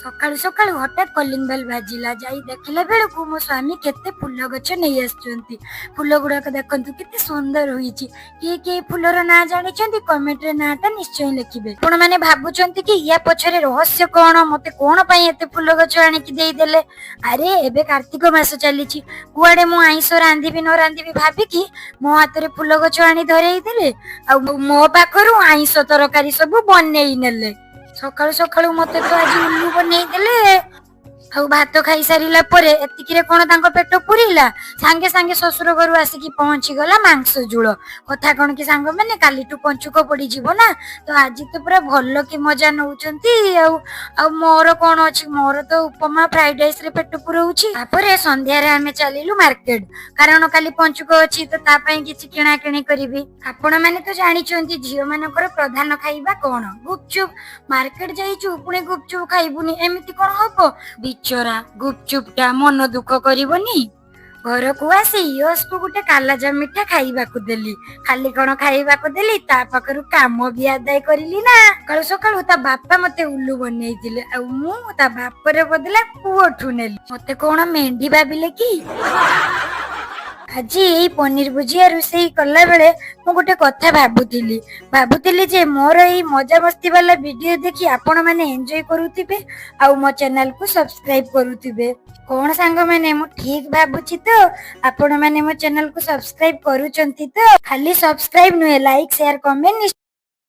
ସକାଳୁ ସକାଳୁ ହଠାତ୍ କଲିଂ ବେଲ୍ ବାଜିଲା। ଯାଇ ଦେଖିଲା ବେଳକୁ ମୋ ସ୍ୱାମୀ କେତେ ଫୁଲ ଗଛ ନେଇ ଆସିଛନ୍ତି। ଫୁଲ ଗୁଡାକ ଦେଖନ୍ତୁ, କେତେ ସୁନ୍ଦର ହୋଇଛି। କିଏ କିଏ ଫୁଲର ନାଁ ଜାଣିଛନ୍ତି, କମେଣ୍ଟରେ ନାଁଟା ନିଶ୍ଚୟ ଲେଖିବେ। ଆପଣ ମାନେ ଭାବୁଛନ୍ତି କି ୟା ପଛରେ ରହସ୍ୟ କଣ, ମତେ କଣ ପାଇଁ ଏତେ ଫୁଲ ଗଛ ଆଣିକି ଦେଇଦେଲେ? ଆରେ, ଏବେ କାର୍ତ୍ତିକ ମାସ ଚାଲିଛି। କୁଆଡେ ମୁଁ ଆଇଁଷ ରାନ୍ଧିବି ନ ରାନ୍ଧିବି ଭାବିକି ମୋ ହାତରେ ଫୁଲ ଗଛ ଆଣି ଧରେଇ ଦେଲେ ଆଉ ମୋ ପାଖରୁ ଆଇଁଷ ତରକାରୀ ସବୁ ବନେଇ ନେଲେ। ସକାଳୁ ସକାଳୁ ମତେ ତ ଆଜି ଉଲ୍ଲୁ ବନେଇ ଦେଲେ। ଆଉ ଭାତ ଖାଇ ସାରିଲା ପରେ ଏତିକିରେ କଣ ତାଙ୍କ ପେଟ ପୁରିଲା? ସାଙ୍ଗେ ସାଙ୍ଗେ ଶ୍ୱଶୁର ଘରୁ ଆସିକି ପହଞ୍ଚିଗଲା ମାଂସ ଝୋଳ। କଥା କଣ କି ସାଙ୍ଗମାନେ, କାଲିଠୁ ପଞ୍ଚୁକ ପଡିଯିବ ନା, ତ ଆଜି ତ ପୁରା ଭଲ କି ମଜା ନଉଛନ୍ତି। ଆଉ ମୋର କଣ ଅଛି? ମୋର ତ ଉପମା, ଫ୍ରାଇଡ ରାଇସ ରେ ପେଟ ପୁରଉଛି। ତାପରେ ସନ୍ଧ୍ୟାରେ ଆମେ ଚାଲିଲୁ ମାର୍କେଟ, କାରଣ କାଲି ପଞ୍ଚୁକ ଅଛି, ତ ତା ପାଇଁ କିଛି କିଣା କିଣି କରିବି। ଆପଣ ମାନେ ତ ଜାଣିଛନ୍ତି, ଝିଅ ମାନଙ୍କର ପ୍ରଧାନ ଖାଇବା କଣ? ଗୁପଚୁପ। ମାର୍କେଟ ଯାଇଛୁ, ପୁଣି ଗୁପଚୁପ ଖାଇବୁନି, ଏମିତି କଣ ହବ? ବିଚରା ଗୁପଚୁପ ଟା ମନ ଦୁଃଖ କରିବନି? ଘରକୁ ଆସି ୟସକୁ ଗୋଟେ କାଲାଜାମ ମିଠା ଖାଇବାକୁ ଦେଲି। ଖାଲି କଣ ଖାଇବାକୁ ଦେଲି, ତା ପାଖରୁ କାମ ବି ଆଦାୟ କରିଲି ନା। ସକାଳୁ ସକାଳୁ ତା ବାପା ମତେ ଉଲ୍ଲୁ ବନେଇଥିଲେ ଆଉ ମୁଁ ତା ବାପର ବଦଲା ପୁଅଠୁ ନେଲି। ମତେ କଣ ମେଣ୍ଢି ଭାବିଲେ କି? ଆଜି ଏଇ ପନିର ଭୁଜିଆ ରୋଷେଇ କଲା ବେଳେ ମୁଁ ଗୋଟେ କଥା ଭାବୁଥିଲି। ଭାବୁଥିଲି ଯେ ମୋର ଏଇ ମଜାମସ୍ତି ବାଲା ଭିଡିଓ ଦେଖି ଆପଣ ମାନେ ଏନ୍ଜୟ କରୁଥିବେ ଆଉ ମୋ ଚ୍ୟାନେଲକୁ ସବସ୍କ୍ରାଇବ କରୁଥିବେ। କଣ ସାଙ୍ଗମାନେ, ମୁଁ ଠିକ ଭାବୁଛି ତ? ଆପଣ ମାନେ ମୋ ଚ୍ୟାନେଲକୁ ସବସ୍କ୍ରାଇବ କରୁଛନ୍ତି ତ? ଖାଲି ସବସ୍କ୍ରାଇବ ନୁହେଁ, ଲାଇକ୍, ସେୟାର, କମେଣ୍ଟ।